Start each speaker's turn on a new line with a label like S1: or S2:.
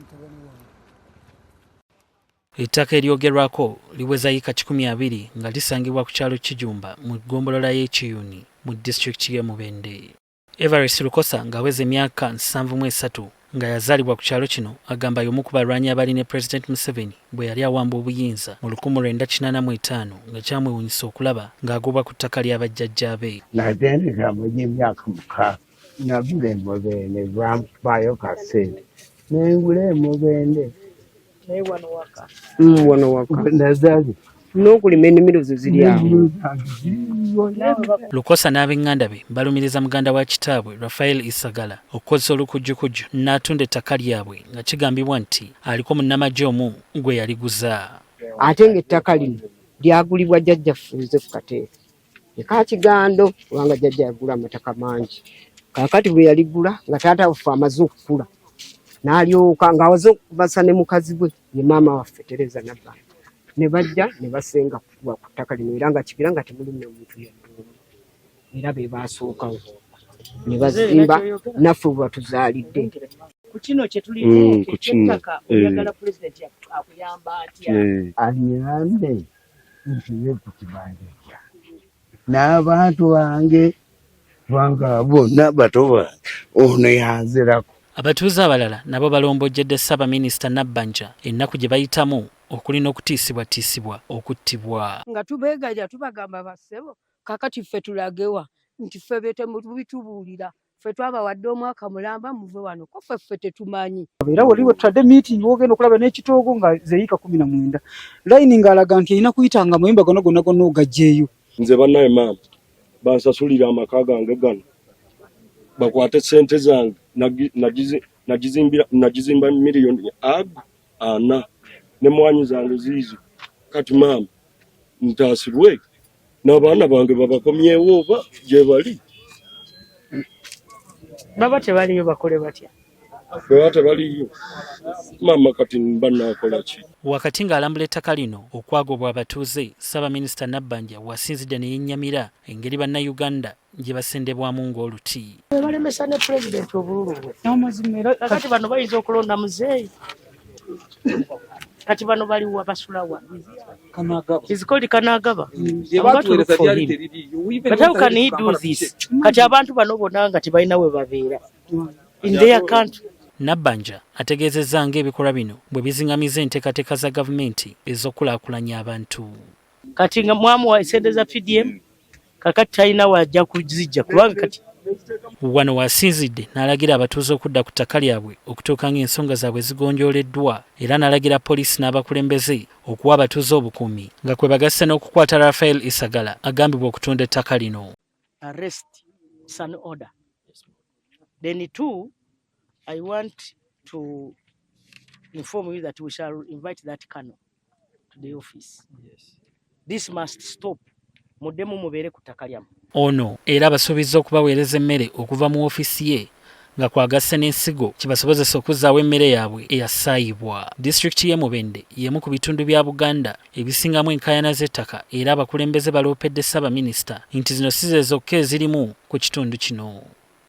S1: Mutabani wange.
S2: Ettaka eryogerwako liweza yiika 120 nga lisangibwa ku kyalo Kijumba mu ggombolola y'e Kiyuni mu disitulikiti y'e Mubende. Everest Lukosa ng'aweza emyaka 73 nga yazaalibwa ku kyalo kino agamba y'omu ku balwanyi abali ne Pulezidenti Museveni bwe yali awamba obuyinza mu 1985 nga kyamwewuunyisa okulaba ng'agobwa ku ttaka lya bajjajjaabe.
S3: Natendeka gy'emyaka 6, nagula e Mubende, bampayo ka ssente nengula e Mubende.
S4: Naye wano waka?
S5: Wano waka.
S3: Nazali.
S5: N'okulima ennimiro zo ziri awo.
S2: Lukosa n'ab'eŋŋanda be balumiriza muganda wa kitaabwe Rafael Isagala okukozesa olukujjukujju n'atunda ettaka lyabwe nga kigambibwa nti aliko munnamagye omu gwe yaliguza.
S5: Ate ng'ettaka lino lyagulibwa jjajjaffe Yozefu Kateete eka Kigando, kubanga jjajja yagula amataka mangi. Kaakati bwe yaligula nga taata waffe amaze okukula, n'alyoka ng'awaze okubasa ne mukazi we, ye maama waffe Tereza Nabbanja, ne bajja ne basenga ku ttaka lino, era nga kibira nga temuli na muntu yadde omu, era be baasookawo ne bazimba naffe bwe batuzaalidde.
S4: Ku kino kye tuliko ekyettaka, oyagala pulezidenti akuyamba atya?
S3: Anyambe nfune ku kibanja kyange n'abantu bange, kubanga bonna bato bange, ono yanzirako.
S2: Abatuuze abalala nabo balombojjedde Ssaabaminisita Nabbanja ennaku gye bayitamu okuli n'okutiisibwatiisibwa okuttibwa.
S6: Nga tubeegayirira, tubagamba, "Bassebo, kakati ffe tulagewa nti ffe be temubitubuulira? Ffe twabawadde omwaka mulamba, muve wano, ko ffe tetumanyi."
S1: Era wali wetutadde meeting, wogenda okulaba n'ekitoogo nga zeyiika 19, layini ng'alaga nti erina kuyita nga amayumba gonna gonna gonna ogajjeeyo.
S7: Nze bannaye maama, bansasulira amaka gange gano, bakwate sente zange. Nagizimba miliyoni ago 4 ne mwanyi zange ziizo. Kati maama, ntaasibwe n'abaana bange babakomyewo oba gye bali.
S4: Baba tebaliyo bakole batya?
S7: Bwe tebaliyo maama, kati mba naakola ki?
S2: Wakati ng'alambula ettaka lino okwagobwa abatuuze, Ssaabaminisita Nabbanja wasinzidde ne yennyamira engeri Bannayuganda gye basendebwamu ng'oluti.
S4: Balemesa ne pulezidenti obululu bwe.
S1: N'amazima era.
S4: Kakati bano bayinza okulonda muzeeyi? Kati bano baliwa? Basulawa?
S1: Kanagaba.
S4: Is called Kanagaba.
S1: Bye batuweereza byali tebiriiyo.
S4: But how can he do this? Kati abantu bano bonna nga tebalina we babeera in their country.
S2: Nabbanja ategeezezza ng'ebikolwa bino bwe bizingamiza enteekateeka za gavumenti ez'okukulaakulanya abantu.
S4: Kati nga mwamuwa esente za PDM, kakati talina wajja kuzijja, kubanga kati
S2: Wano wasinzidde n'alagira abatuuze okudda ku ttaka lyabwe okutuuka ng'ensonga zaabwe zigonjooleddwa, era n'alagira poliisi n'abakulembeze okuwa abatuuze obukuumi nga kwe bagasse n'okukwata Rafael Isagala agambibwa okutunda ettaka lino.
S4: Arrest is an order. Then two, I want to inform you that we shall invite that colonel to the office. This must stop. Muddemu mubeere ku ttaka lyammwe.
S2: Ono era abasuubizza okubaweereza emmere okuva mu ofiisi ye nga kwagasse n'ensigo kibasobozesa okuzzaawo emmere yaabwe eyasaayibwa. Disitulikiti y'e Mubende y'emu ku bitundu bya Buganda ebisingamu enkaayana z'ettaka, era abakulembeze baloopedde Ssaabaminisita nti zino si ze zokka ezirimu ku kitundu kino.